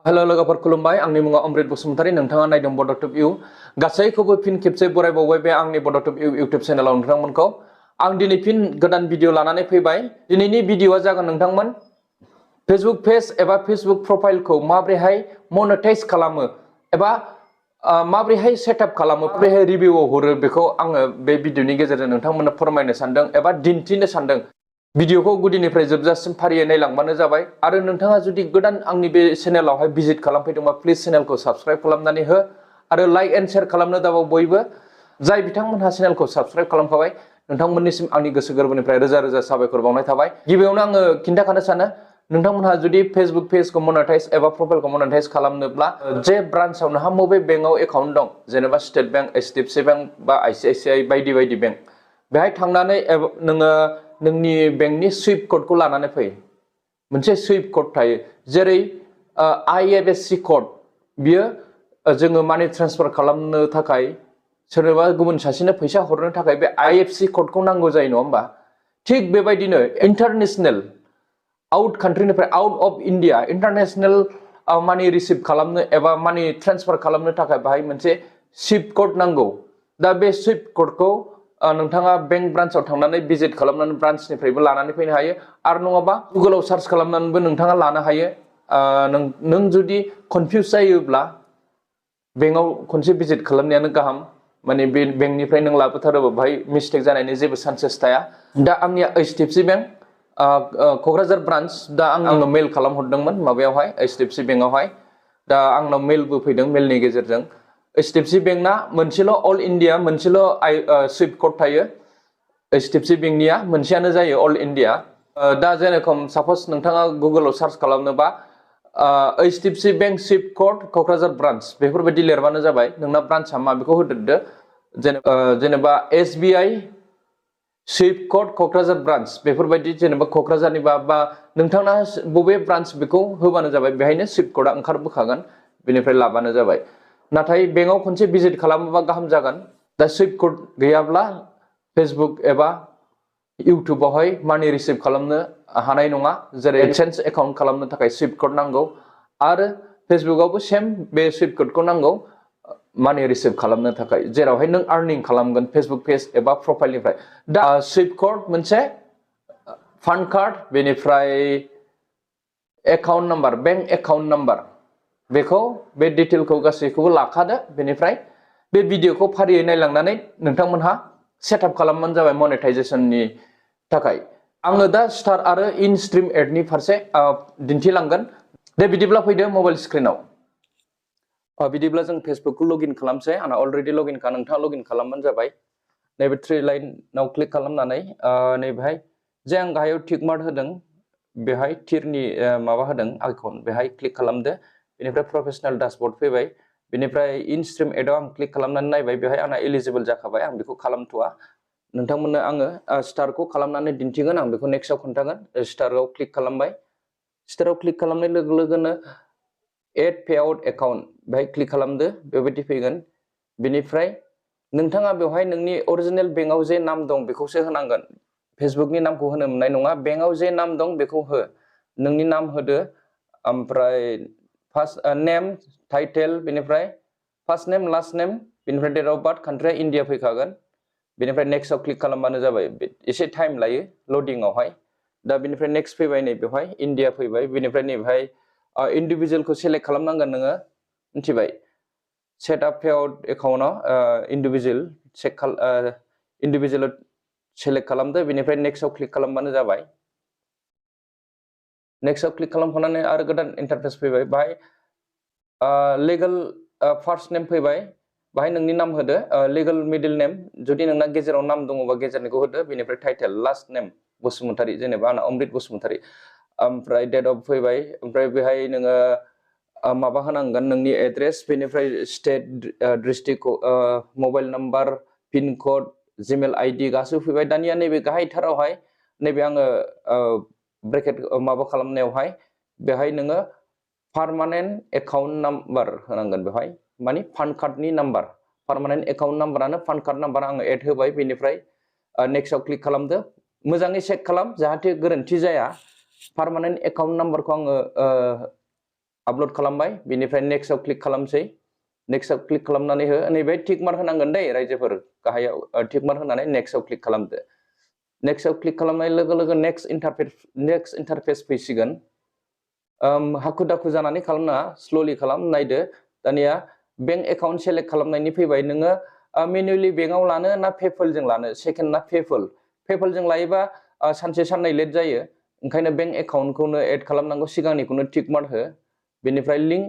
hello लोगोफोर खुलुमबाय आंनि मुङा अमृत बसुमतारी नोंथाङा नायदों बड'टुब इउ गासैखौबो फिन खेबसे बरायबावबाय बे आंनि बड'टुब इउ इउटिउब चेनेलाव नोंथांमोनखौ आं दिनै फिन गोदान भिडिअ लानानै फैबाय दिनैनि भिडिअआ जागोन नोंथांमोन फेसबुक पेज एबा फेसबुक प्रफाइलखौ माबोरैहाय मनेटाइज खालामो एबा माबोरैहाय सेटआप खालामो माबोरैहाय रिभिउआव हरो बेखौ आङो बे भिडिअनि गेजेरजों नोंथांमोननो फोरमायनो सानदों एबा दिन्थिनो सानदों भिडिअखौ गुदिनिफ्राय जोबजासिम फारियै नायलांबानो जाबाय आरो नोंथाङा जुदि गोदान आंनि बे चेनेलावहाय भिजिट खालामफैदोंबा प्लिज चेनेलखौ साबस्क्राइब खालामनानै हो आरो लाइक एन्ड शेयार खालामनो दाबाव बयबो जाय बिथांमोनहा चेनेलखौ साबस्क्राइब खालामखाबाय नोंथांमोननिसिम आंनि गोसो गोरबोनिफ्राय रोजा रोजा साबायखर बावनाय थाबाय गिबियावनो आङो खिन्थाखानो सानो नोंथांमोनहा जुदि फेसबुक पेजखौ मनेटाइज एबा प्रफाइलखौ मनेटाइज खालामनोब्ला जे ब्रान्चआव नोंहा बबे बेंकआव एकाउन्ट दं जेनेबा स्टेट बैंक एचडिएफसि बैंक बा आइसिआइसिआइ बायदि बायदि बेंक बेहाय थांनानै नोङो नोंनि बेंकनि सुइफ्ट क'डखौ लानानै फै मोनसे सुइफ्ट क'ड थायो जेरै आइएफएससि क'ड बियो जोङो मानि ट्रेन्सफार खालामनो थाखाय सोरनोबा गुबुन सासेनो फैसा हरनो थाखाय बे आइएफएससि क'डखौ नांगौ जायो नङा होमबा थिग बेबायदिनो इन्टारनेशनेल आउट कान्ट्रिनिफ्राय आउट अफ इन्डिया इन्टारनेशनेल मानि रिसिभ खालामनो एबा मानि ट्रेन्सफार खालामनो थाखाय बाहाय मोनसे सुइफ्ट क'ड नांगौ दा बे सुइफ्ट क'डखौ नोंथाङा बेंक ब्रान्चआव थांनानै भिजिट खालामनानै ब्रान्चनिफ्रायबो लानानै फैनो हायो आरो नङाबा गुगोलाव सार्च खालामनानैबो नोंथाङा लानो हायो नों जुदि कनफिउज जायोब्ला बेंकआव खनसे भिजिट खालामनायानो गाहाम माने बे बेंकनिफ्राय नों लाबोथारोबा बाहाय मिस्टेक जानायनि जेबो चान्सेस थाया दा आंनिया एचडिएफसि बेंक क'क्राझार ब्रान्च दा आङो मेल खालामहरदोंमोन माबायावहाय एचडिएफसि बेंकआवहाय दा आंनाव मेलबो फैदों मेलनि गेजेरजों एचडिएफसि बेंकना मोनसेल' अल इन्डिया मोनसेल' सुइफ्ट क'ड थायो एचडिएफसि बेंकनिया मोनसेयानो जायो अल इन्डिया दा जेरेखम साप'ज नोंथाङा गुगोलाव सार्च खालामनोबा HDFC bank Swift code Kokrajhar branch बेफोरबायदि लिरबानो जाबाय नोंना ब्रान्चआ मा बेखौ होदेरदो जेनेबा SBI Swift code Kokrajhar branch बेफोरबायदि जेनेबा क'क्राझारनिबा बा नोंथांना बबे ब्रान्च बेखौ होबानो जाबाय बेहायनो सुइफ्ट क'डआ ओंखारबोखागोन बेनिफ्राय लाबानो जाबाय नाथाय बेंकआव खनसे भिजिट खालामोबा गाहाम जागोन दा सुइफ्ट क'ड गैयाब्ला फेसबुक एबा इउटुबावहाय मानि रिसिभ खालामनो हानाय नङा जेरै एडसेन्स एकाउन्ट खालामनो थाखाय सुइफ्ट क'ड नांगौ आरो फेसबुकआवबो सेम बे सुइफ्ट क'डखौ नांगौ मानि रिसिभ खालामनो थाखाय जेरावहाय नों आर्निं खालामगोन फेसबुक पेज एबा प्रफाइलनिफ्राय दा सुइफ्ट क'ड मोनसे फान कार्ड बेनिफ्राय account number bank account number बेखौ बे डिटेलखौ गासैखौबो लाखादो बेनिफ्राय बे भिडिअखौ फारियै नायलांनानै नोंथांमोनहा सेटआप खालामबानो जाबाय मनेटाइजेशननि थाखाय आङो दा स्टार आरो इन स्ट्रिम एडनि फारसे दिन्थिलांगोन दे बिदिब्ला फैदो मबाइल स्क्रिनाव बिदिब्ला जों फेसबुकखौ लगइन खालामसै आंना अलरेडि लगइनखा नोंथाङा लगइन खालामबानो जाबाय नैबे थ्रि लाइनाव क्लिक खालामनानै नैबेहाय जे आं गाहायाव टिक मार्क होदों बेहाय टिरनि माबा होदों आइकन बेहाय क्लिक खालामदो बेनिफ्राय प्रफेसनेल डाशबर्ड फैबाय बेनिफ्राय इन स्ट्रिम एडआव आं क्लिक खालामनानै नायबाय बेहाय आंना एलिजिबल जाखाबाय आं बेखौ खालामथ'वा नोंथांमोननो आङो स्टारखौ खालामनानै दिन्थिगोन आं बेखौ नेक्स्टआव खोन्थागोन स्टाराव क्लिक खालामबाय स्टाराव क्लिक खालामनाय लोगो लोगोनो एड पे आउट एकाउन्ट बेहाय क्लिक खालामदो बेबायदि फैगोन बेनिफ्राय नोंथाङा बेवहाय नोंनि अरिजिनेल बेंकआव जे नाम दं बेखौसो होनांगोन फेसबुकनि नामखौ होनो मोननाय नङा बेंकआव जे नाम दं बेखौ हो नोंनि नाम होदो ओमफ्राय फार्स्ट नेम टाइटेल बेनिफ्राय फार्स्ट नेम लास्ट नेम बेनिफ्राय डेट अफ बार्थ कान्ट्रिया इन्डिया फैखागोन बेनिफ्राय नेक्स्टआव क्लिक खालामबानो जाबाय एसे टाइम लायो लडिंआवहाय दा बेनिफ्राय नेक्स्ट फैबाय नै बेवहाय इन्डिया फैबाय बेनिफ्राय नैबेहाय इन्डिभिजुवेलखौ सेलेक्ट खालामनांगोन नोङो मिथिबाय सेट आप पे आउट एकाउन्टआव इन्डिभिजुवेल सेलेक्ट खालामदो बेनिफ्राय नेक्स्टआव क्लिक खालामबानो जाबाय नेक्स्टआव क्लिक खालामखांनानै आरो गोदान इन्टारफेस फैबाय बाहाय लिगेल फार्स्ट नेम फैबाय बाहाय नोंनि नाम होदो लिगेल मिडिल नेम जुदि नोंना गेजेराव नाम दङबा गेजेरनिखौ होदो बेनिफ्राय टाइटेल लास्ट नेम बसुमतारी जेनेबा आंना अमृत बसुमतारी ओमफ्राय डेट अफ फैबाय ओमफ्राय बेहाय नोङो माबा होनांगोन नोंनि एड्रेस बेनिफ्राय state district mobile number pin code Gmail ID गासैबो फैबाय दानिया नैबे गाहायथारावहाय नैबे आङो ब्रेकेट माबा खालामनायावहाय बेहाय नोङो पार्मानेन्ट एकाउन्ट नाम्बार होनांगोन बेवहाय माने पान कार्डनि नाम्बार पार्मानेन्ट एकाउन्ट नाम्बारानो पान कार्ड नाम्बार आङो एड होबाय बेनिफ्राय नेक्स्टआव क्लिक खालामदो मोजाङै चेक खालाम जाहाथे गोरोन्थि जाया पार्मानेन्ट एकाउन्ट नाम्बारखौ आङो आपलोड खालामबाय बिनिफ्राय नेक्स्टआव क्लिक खालामसै नेक्स्टआव क्लिक खालामनानै हो नैबे टिक मार्क होनांगोन दै रायजोफोर गाहायाव टिक मार्क होनानै नेक्स्टआव क्लिक खालामदो नेक्स्टआव क्लिक खालामनाय लोगो लोगो नेक्स्ट इन्टारफेस फैसिगोन हाखु दाखु जानानै खालामनाङा स्ल'लि खालाम नायदो दानिया बेंक एकाउन्ट सेलेक्ट खालामनायनि फैबाय नोङो मेनुवेलि बेंकआव लानो ना पेपलजों लानो सेकेन्ड ना पेपलजों लायोबा सानसे साननै लेट जायो ओंखायनो बेंक एकाउन्टखौनो एड खालामनांगौ सिगांनिखौनो टिक मार्क हो बेनिफ्राय लिंक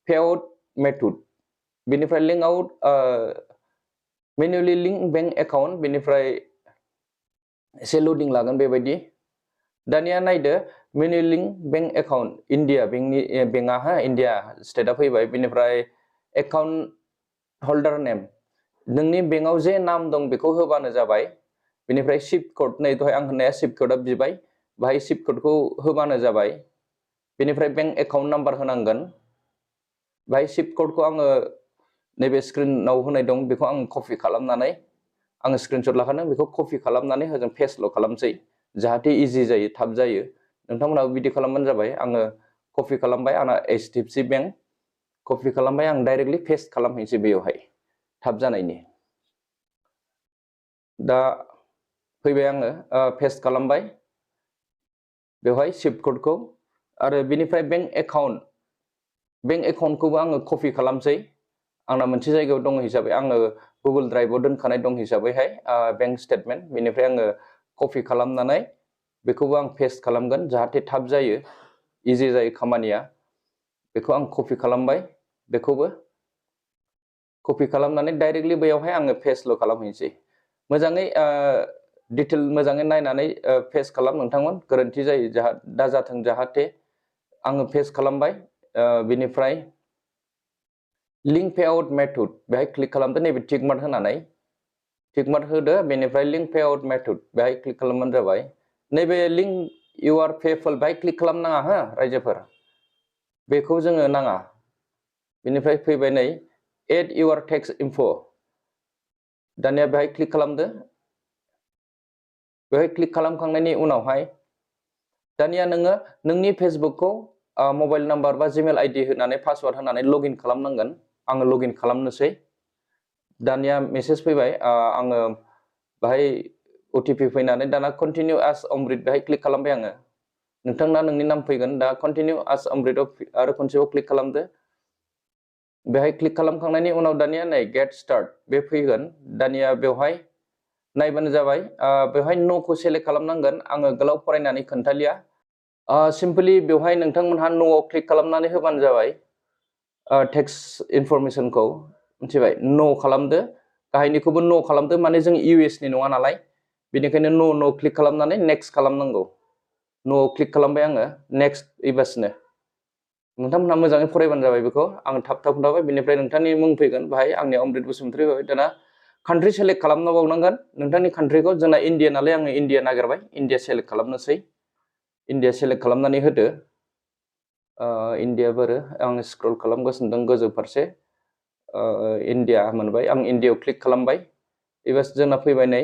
पेआउट मेथड बेनिफ्राय link out manually link bank account बेनिफ्राय एसे लडिं लागोन बेबायदि दानिया नायदो manually link bank account India बेंकआ हा इन्डिया स्टेटआ फैबाय बेनिफ्राय एकाउन्ट हल्डार नेम नोंनि बेंकआव जे नाम दं बेखौ होबानो जाबाय बेनिफ्राय सिफ्ट कड नै दहाय आं होननाया सिफ्ट कडआ बिबाय बाहाय सिफ्ट कडखौ होबानो जाबाय बेनिफ्राय बेंक एकाउन्ट नाम्बार होनांगोन बाहाय सिफ्ट कडखौ आङो नैबे स्क्रिनाव होनाय दं बेखौ आं कपि खालामनानै आङो स्क्रिनशट लाखादों बेखौ कपि खालामनानै होजों पेस्टल' खालामसै जाहाथे इजि जायो थाब जायो नोंथांमोनाबो बिदि खालामबानो जाबाय आङो कपि खालामबाय आंना HDFC बेंक कपि खालामबाय आं डाइरेक्टलि पेस्ट खालामहैनोसै बेयावहाय थाब जानायनि दा फैबाय आङो पेस्ट खालामबाय बेवहाय सिफ्ट कडखौ आरो बिनिफ्राय बेंक एकाउन्टखौबो आङो कपि खालामसै आंना मोनसे जायगायाव दङ हिसाबै आङो गुगोल ड्राइभआव दोनखानाय दं हिसाबैहाय बेंक स्टेटमेन्ट बेनिफ्राय आङो कपि खालामनानै बेखौबो आं पेस्ट खालामगोन जाहाथे थाब जायो इजि जायो खामानिया बेखौ आं कपि खालामबाय बेखौबो कपि खालामनानै डाइरेक्टलि बेयावहाय आङो पेस्टल' खालामहैनोसै मोजाङै डिटेल मोजाङै नायनानै पेस्ट खालाम नोंथांमोन गोरोन्थि जायो दाजाथों जाहाथे आङो पेस्ट खालामबाय बिनिफ्राय लिंक पेआउट मेथड बेहाय क्लिक खालामदो नैबे टिक मार्क होनानै टिक मार्क होदो बेनिफ्राय लिंक पेआउट मेथड बेहाय क्लिक खालामबानो जाबाय नैबे लिंक इउआर पेपल बेहाय क्लिक खालामनाङा हो रायजोफोर बेखौ जोङो नाङा बेनिफ्राय फैबाय नै एड इउआर टेक्स इनफो दानिया बेहाय क्लिक खालामदो बेहाय क्लिक खालामखांनायनि उनावहाय दानिया नोङो नोंनि फेसबुकखौ मबाइल नाम्बार बा जिमेल आइडि होनानै पासवार्ड होनानै लगइन खालामनांगोन आङो लगइन खालामनोसै दानिया मेसेज फैबाय आङो बाहाय OTP फैनानै दाना कन्टिनिउ एस अमृत बेहाय क्लिक खालामबाय आङो नोंथांना नोंनि नाम फैगोन दा कन्टिनिउ एस अमृतआव आरो खनसेबाव क्लिक खालामदो बेहाय क्लिक खालामखांनायनि उनाव दानिया नै गेट स्टार्ट बे फैगोन दानिया बेवहाय नायबानो जाबाय बेवहाय न'खौ सेलेक्ट खालामनांगोन आङो गोलाव फरायनानै खोन्थालिया सिम्पलि बेवहाय नोंथांमोनहा न'आव क्लिक खालामनानै होबानो जाबाय टेक्स इनफरमेशनखौ मिथिबाय न' खालामदो गाहायनिखौबो न' खालामदो माने जों US नि नङा नालाय बेनिखायनो न' क्लिक खालामनानै नेक्स्ट खालामनांगौ न'आव क्लिक खालामबाय आङो नेक्स्ट एबासनो नोंथांमोनहा मोजाङै फरायबानो जाबाय बेखौ आं थाब खोन्थाबाय बेनिफ्राय नोंथांनि मुं फैगोन बाहाय आंनि अमृत बसुमतारी फैबाय दाना कान्ट्रि सेलेक्ट खालामना बावनांगोन नोंथांनि कान्ट्रिखौ जोंना इन्डिया नालाय आङो इन्डिया नागिरबाय इन्डिया सेलेक्ट खालामनोसै इन्डिया सेलेक्ट खालामनानै होदो इन्डिया बोरो आं स्क्रल खालामगासिनो दं गोजौ फारसे इन्डिया मोनबाय आं इन्डियायाव क्लिक खालामबाय एबार जोंना फैबाय नै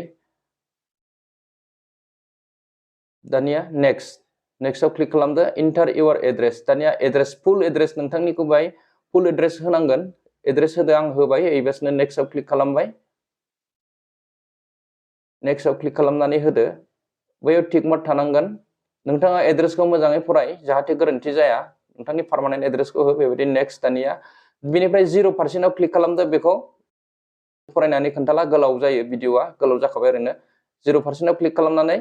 दानिया नेक्स्टआव क्लिक खालामदो इन्टार इउर एड्रेस दानिया एड्रेस फुल एड्रेस नोंथांनिखौ बाहाय फुल एड्रेस होनांगोन एड्रेस होदो आं होबाय एबारनो नेक्स्टआव क्लिक खालामबाय नेक्स्टआव क्लिक खालामनानै होदो बैयाव टिक मार्क थानांगोन नोंथाङा एड्रेसखौ मोजाङै फराय जाहाथे गोरोन्थि जाया नोंथांनि पार्मानेन्ट एड्रेसखौ हो बेबायदि नेक्स्ट दानिया बिनिफ्राय 0%आव क्लिक खालामदो बेखौ फरायनानै खोन्थाला गोलाव जायो भिडिअआ गोलाव जाखाबाय ओरैनो 0%आव क्लिक खालामनानै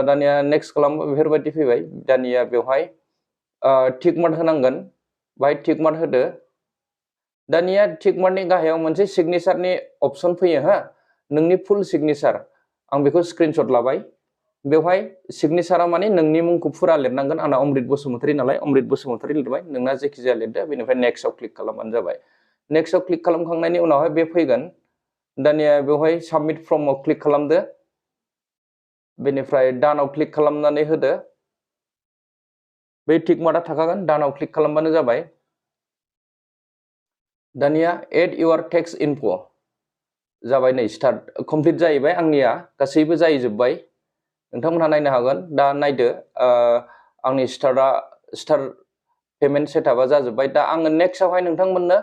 दानिया नेक्स्ट खालामबा बेफोरबायदि फैबाय दानिया बेवहाय टिक मार्क होनांगोन बाहाय टिक मार्क होदो दानिया टिक मार्कनि गाहायाव मोनसे सिगनेचारनि अपसन फैयो हा नोंनि फुल सिगनेचार आं बेखौ स्क्रिनशट लाबाय बेवहाय सिगनेचारा माने नोंनि मुंखौ फुरा लिरनांगोन आंना अमृत बसुमतारी नालाय अमृत बसुमतारी लिरबाय नोंना जेखिजाया लिरदो बेनिफ्राय नेक्स्टआव क्लिक खालामबानो जाबाय नेक्स्टआव क्लिक खालामखांनायनि उनावहाय बे फैगोन दानिया बेवहाय साबमिट फ्रमाव क्लिक खालामदो बेनिफ्राय दानाव क्लिक खालामनानै होदो बे टिक मार्कआ थाखागोन दानाव क्लिक खालामबानो जाबाय दानिया एड इउर टेक्स इनफो जाबाय नै स्टार्ट कमप्लिट जाहैबाय आंनिया गासैबो जाहैजोब्बाय नोंथांमोनहा नायनो हागोन दा नायदो आंनि स्टार पेमेन्ट सेटआपा जाजोब्बाय दा आङो नेक्स्टआवहाय नोंथांमोननो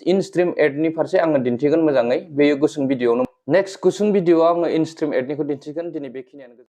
इन स्ट्रिम एडनि फारसे आङो दिन्थिगोन मोजाङै बेयो गुसुं भिडिअआवनो नेक्स्ट गुसुं भिडिअआव आङो इन स्ट्रिम एडनिखौ दिन्थिगोन दिनै बेखिनियानो